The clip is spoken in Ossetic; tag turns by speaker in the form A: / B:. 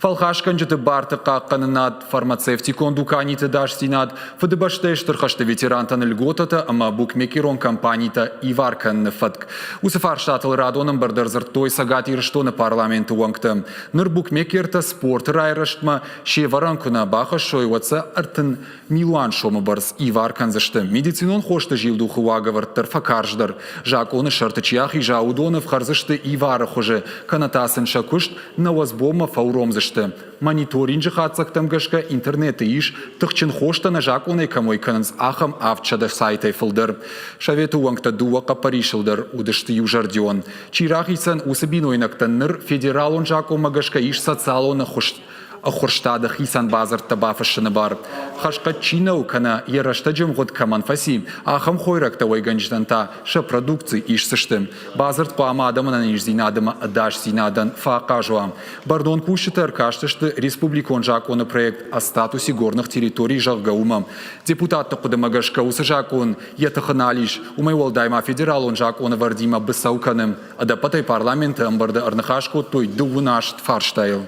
A: Фӕлхасгӕнджыты барты хъахъхъӕнынад, фармацевтикон дуканиты дасдзинад, Фыдыбӕстӕйы Стыр хӕсты ветерантӕн льготӕтӕ ӕмӕ букмекерон компанитӕ ивар кӕныны фӕтк. Уыцы фарстатыл радон ӕмбырд ӕрдзырдтой Цӕгат Ирыстоны парламенты уӕнгтӕ. Ныр букмекертӕ спорты райрӕзтмӕ се вӕрӕн куы нӕ бахӕссой, уӕд сӕ 30 милуан сомы бӕрц ивар кӕндзысты. Медицинон хосты зилдухы уагӕвӕрд дӕр фӕкарздӕр. Закъоны сӕрты чи ахиза, уыдоны ӕфхӕрдзысты ивары хуызы, кӕнӕ та сын сӕ куыст науӕдз бонмӕ фӕуромдзысты. Мониторинджы хатдзӕгтӕм гӕсгӕ интернеты ис, тыхджын хостӕ нӕзакъонӕй кӕм уӕй кӕнынц, ахӕм 700 сайтӕй фылдӕр. Советы уӕнгтӕ дыууӕ хъӕппӕрисыл дӕр уыдысты иузӕрдион. Чи рахицӕн, уыцы бинойнӕгтӕн ныр федералон закъонмӕ гӕсгӕ ис социалон ӕххуыс ӕххуырстады хицӕн бадзырдтӕ бафыссыны бар. Хӕсхъӕд чи нӕу кӕнӕ йӕ рӕстӕджы мгъуыд кӕмӕн фӕци, ахӕм хойрӕгтӕ уӕйгӕнджытӕн та сӕ продукци исдзысты. Бадзырд хъуамӕ адӕмы ӕнӕниздзинад ӕмӕ ӕдасдзинадӕн фӕахъаз уа. Бӕрнон кусджытӕ ӕркастысты республикон закъоны проект о статусе горных территорий, зӕгъгӕ, уымӕ. Депутатты хъуыдымӕ гӕсгӕ уыцы закъон йӕ тыхы нал ис. Уымӕй уӕлдай ма федералон закъонӕвӕрдимӕ быцӕу кӕны. Ӕдӕппӕтӕй парламенты ӕмбырды ӕрныхас кодтой дыууын аст фарстайыл.